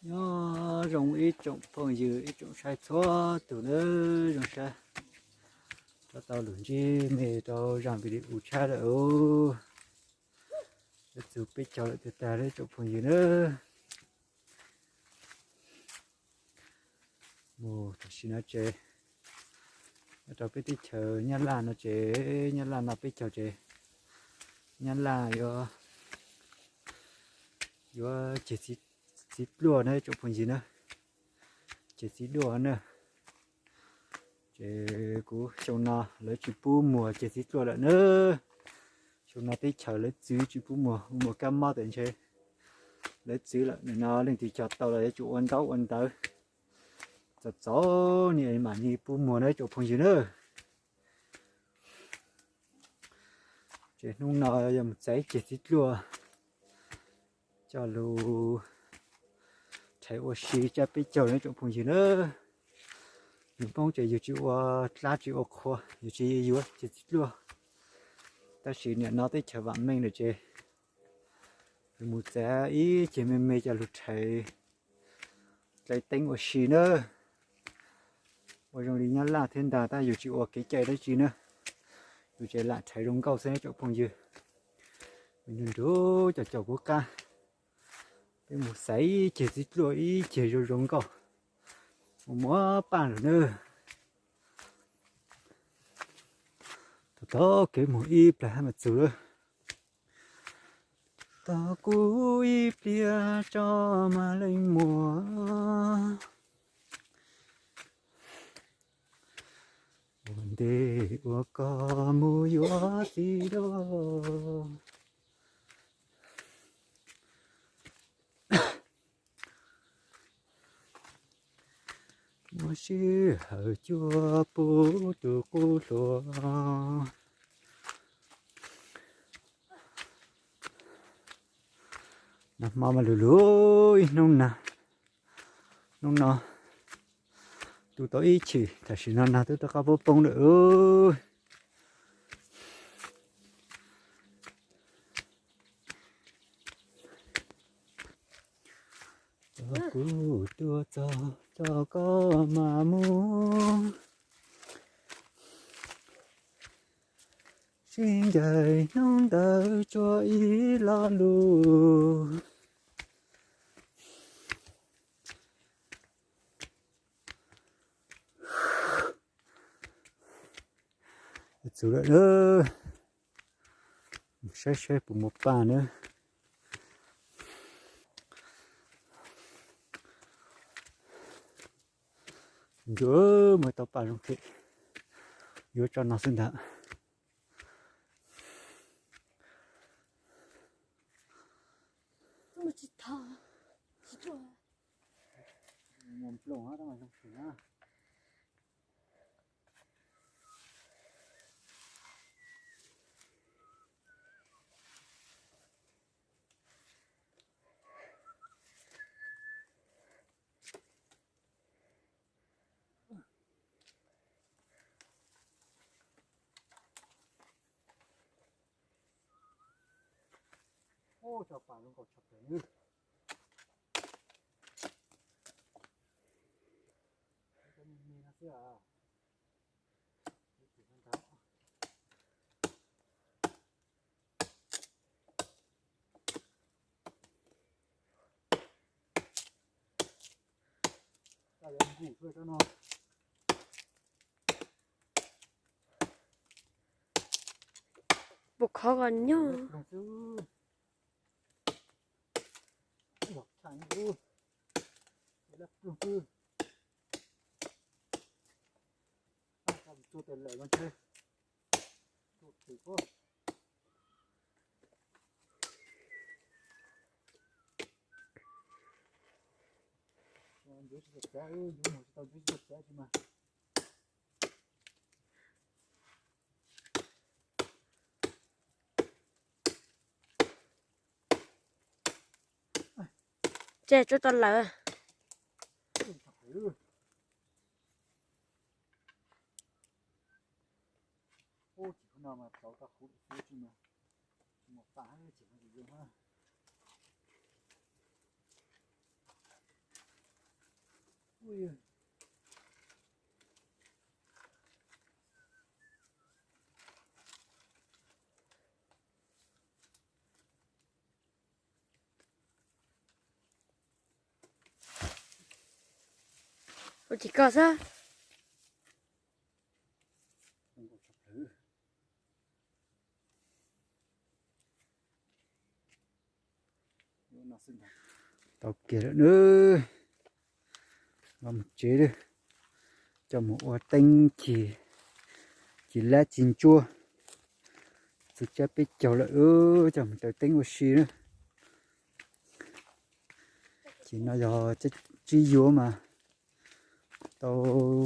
Nyob zoo ib tsoom phooj ywg ib tsoom saib txhua tus nawb, zoo sab rov tau lug ntsib mej rau zaj video tshaj lawm. Yuav txug peb caug lawm tiag tag lawm tsoom phooj ywg nawb. Mus tam sim no ces nyob rau peb teb chaws Nyab Laj no ces, Nyab Laj no peb caug ces Nyab Laj yuav, yuav ceg txiv dluaj na tsoom phooj ywg na, ceg txiv dluaj na. Ces kuv xyoo no lawv tsis pub muag ceg txiv dluaj lawm na. Xyoo no teb chaws lawv txwv tsis pub muag, muag kab mob tes ntshe lawv txwv lawm. Nim no leej twg cog tau los yuav tsum ua ntaub ua ntawv txom txom nyem mam li pub muag na tsoom phooj ywg na. Ces hnub no yog mus txais ceg txiv dluaj coj lug rhais ua si tsab peb caug na tsoom phooj ywg na. Yus Hmoob ces yus tsis ua dlab tsis ua qhua, yus tsis yuav ceg txiv dluaj. Tab sis nim no teb chaws vam meej lawm ces yus mus txais ib ceg me me coj lug rhais dlai teeb ua si na. Ua zoo li Nyab Laj thiab ntag, tab yus tsis ua kev cai dab tsi na, yus tseem lam rhais zoo nkauj xwb tsoom phooj ywg. Nrug nrug caum caum kuv qab, peb mus xaiv ib ceg txiv dluaj ib ceg zoo zoo nkauj, mus muab paj lawm na. Thaum tau kev mus ib plag hab mam txug lawm. Tos kuv ib pliag tso mas leej muam, ua ntej uas koj mus yuav txiv dluaj. Muaj sij hawm cuab pub tus qub hluas. Nag hmo mas lug lug ib hnub nag, hnub no tu tau ib chim, tam sim no nag twb rov qab poob poob lawm. Kuv tuaj txog tso koj mas mus, sib ncaim hnub ntawd tsuas ib lo lus. Txug lawm, saib saib puas muaj paj na. Ntsuag, muaj tau paj zoo thiab, yuav tso no xwb ntag. Ub, tso pas zoo nkauj tshaj plaws nawb. Cov me me no xwb as. Puas khov koj nyob? Tseg tsuav tau lawm. Ua tsis koj xwb. Tau kiag lawm nawb. Los mus tsev lawm. Coj mus ua teeb ci, ci lab ci ntsuab. Txug tsab peb caug lawm, coj mus taws teeb ua si na. Ces no yog tsib yuav mas tau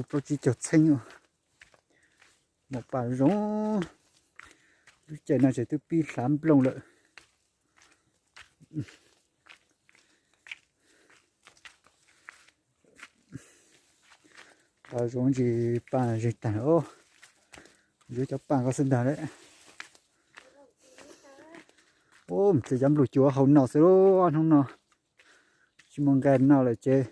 plaub tsib caug txheeb. Mus paj zoo, lub caij no tseem twb pib hlav nplooj lawm. Paj zoo ntsis paj zeeg tag os. Yuav cov paj ko xwb ntag lawm. Ub, mus cia cov nplooj cua hau no xwb lub hnub no. Tsis muaj nqaij noj lawm ces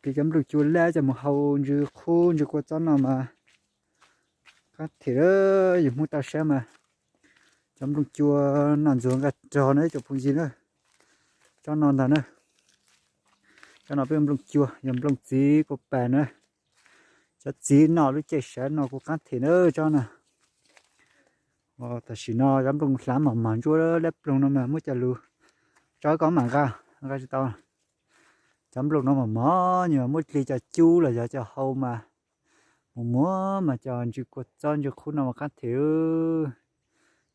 cia cov nplooj cua lab coj mus hau ntsw qhub ntsw kua txob noj mas qab them lawm. Yus hmub tau sab mas cov nplooj cua noj ntxuag nqaij rog na ib tsoom phooj ywg na. Tsob no ntag na. Tsob no peb nplooj cua yog nplooj txiv kua pas na. Cov txiv noj lub caij sawv no kuj qab them na tsob no. Tam sim no cov nplooj hlav mos mos ntsuab lab ploog no mas muab coj lug tso kom mam nqa, nqa tsis tau. Cov nplooj no mos mos nyuam muab dlig cov cub los yog cov hau mas mus muab mas cov ntsw kua txob ntsw qhub no mas qab them.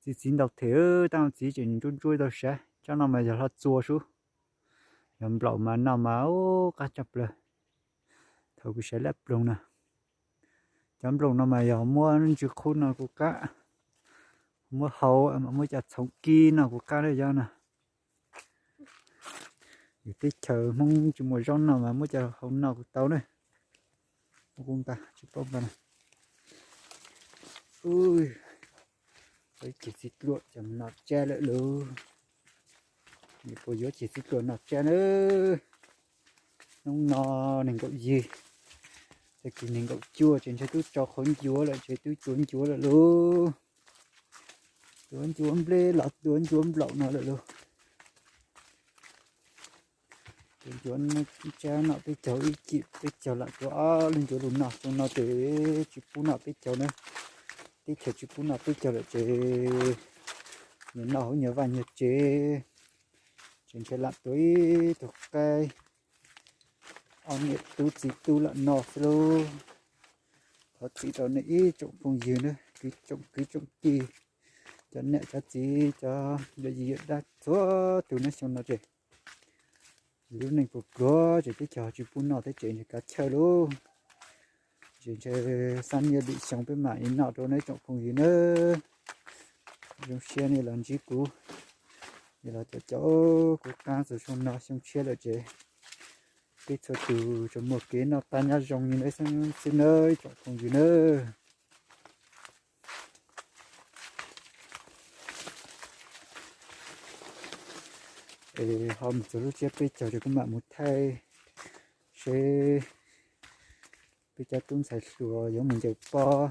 Txiv txiv ntau them, tab txiv tseem ntsuab ntsuab tau sav. Tsob no mas yog hlo txua sub, yog nplaum mas noj mas ub qab tshaj plaws. Thaum kuv sav lab ploog na, cov nplooj no mas yog muab ntsw qhub no kuj qab, muab hau, muab cov txhoov kib no kuj qab na yog na. Yus teb chaws Hmoob tsis muaj zaub noj mas muab cov hau noj kuj tau na. Kuv nqa tsis paub nqa. Ib ceg txiv dluam coj mus noj tsab lawm lauj. Nws puas yuav ceg txiv dluam noj tsab na. Hnub no nees nkaum yim, tag kis nees nkaum cuaj ces ntshe twb tso qhov ncuav lawm, ntshe twb tuav ncuav lawm lauj. Tuav ncuav nplej los tuav ncuav nplaum no lawm lauj. Tuav ncuav tsab noj peb caug ib cim, peb caug lam tuav ob lub ncuav lug noj xyoo no ces tsis pub noj peb caug na. Teb chaws tsis pub noj peb caug lawm ces nyias noj hauv nyias vaj nyias tsev, ces ntshe lam tuav ib tug qaib. Ob niam tub txiv tub lam noj xwb lauj. Thov txim rau nej ib tsoom phooj ywg na, kwv tsoom kwv tsoom tij, cov niam cov txiv, cov yawm yij yawm dab txhua tus na. Xyoo no ces lub neej pluag pluag ces teb chaws tsis pub noj thiab ces ntshe kav chawj lauj. Ces ntshe xab niaj lwm xyoo peb mam li noj rau na ib tsoom phooj ywg na. Zoo siab nej los ntsib kuv, nej los caum caum kuv qab txog xyoo no xyoo tshiab lawm ces peb txhua tus tsuas muaj kev noj qab nyob zoo li ntawd xwb nawb ib tsoom phooj ywg nawb. Es ho mus txog lub tsiab peb caug ces kuv mam mus thaij seb peb cov tub ntxhais hluas yuav mus ncaws pob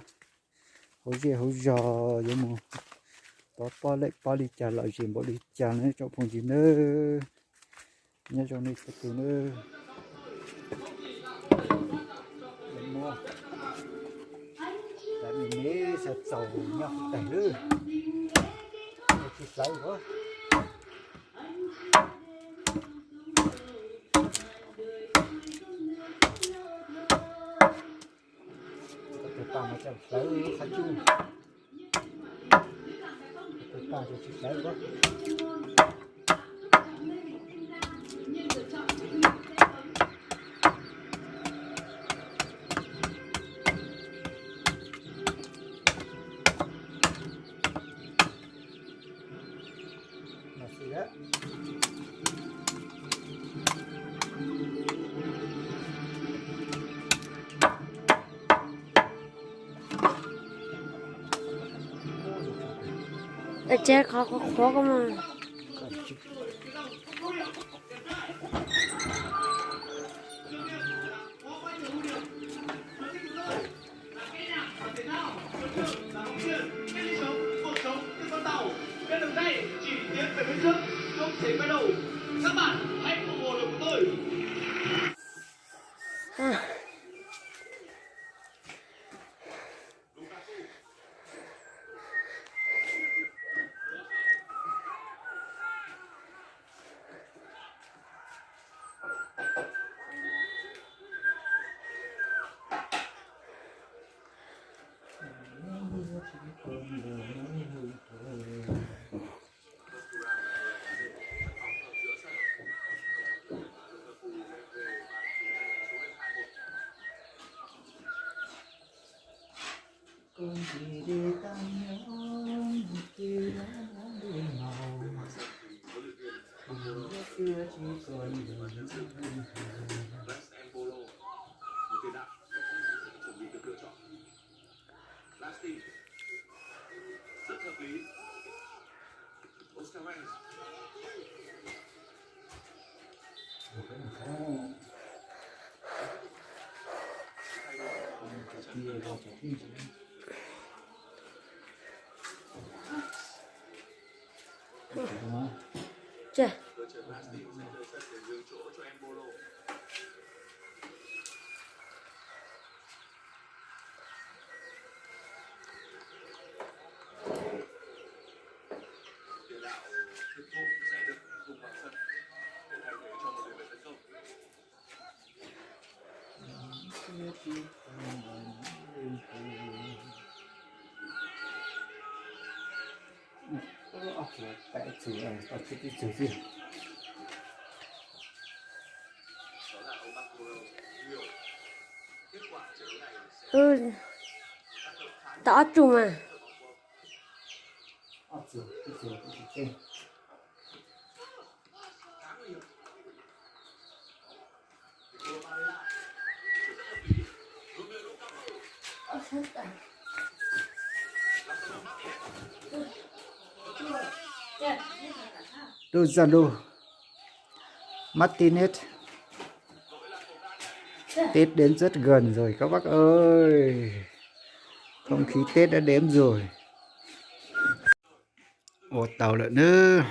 hauv zej hauv zog, yuav mus pov pob laim pob li cas lom zem npaum li cas no ib tsoom phooj ywg nawb. Nyob zoo nej txhua tus nawb. Muab cov me me xyaw txaus nyob tag lawm, tsis hlawv os. Tus paj no coj hlawv qhov cub. Tus paj ces tsis hlawv os. Ua tsaug qhov qhuav qhuav ko mas. Các bạn hãy ủng hộ được của tôi. Tau ob tug mas. Lub Zalo Martinez. Tết đến rất gần rồi các bác ơi. Không khí Tết đã đến rồi. Ua tau lawm nawb.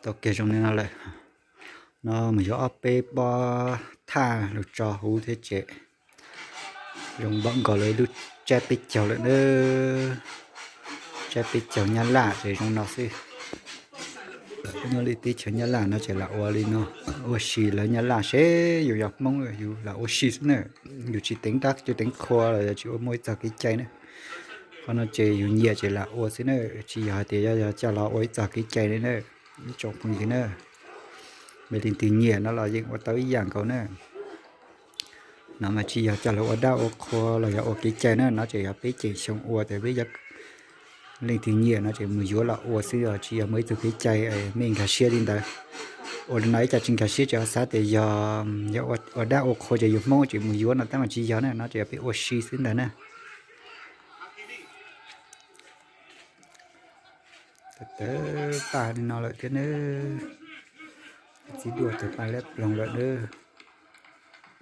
Tau kiag zoo li no lawm. No mus yuav ob peb pob thaj los tso huv thiab ces zoo npaum nkaus li lub tsab peb caug lawm nawb. Tsab peb caug Nyab Laj ces zoo no xwb. Nyob li teb chaws Nyab Laj no ces lam ua li no, ua si lawv Nyab Laj seb yus yog Hmoob yus lam ua si xwb na. Yus tsis teev dab tsis teev qhua los yog tsis ua muaj ib txoj kev cai na. Qhov no ces yus nyiam ces lam ua xwb na, tsis yog hais tias yog coj los ua ib txoj kev cai li na. Ib tsoom phooj ywg na, yog leej twg nyiam no los yeej ua tau ib yam nkaus na. No mas tsis yog coj los ua dab ua qhua los yog ua kev cai na, no ces yog peb ceem xyoo ua ces peb yog leej twg nyiam no ces mus yuav los ua xwb os, tsis yog muaj ib txoj kev cai mej nkag siab li ntawd. Ua li no ib co tsis nkag siab ces ho xav tias yog, yog ua dab ua qhua ces yus Hmoob ces mus yuav no, tab mas tsis yog na, no ces yog peb ua si xwb ntag na. Tawv tag li no lawm thiab nawb. Txiv duaj tawg paj liab ploog lawm nawb.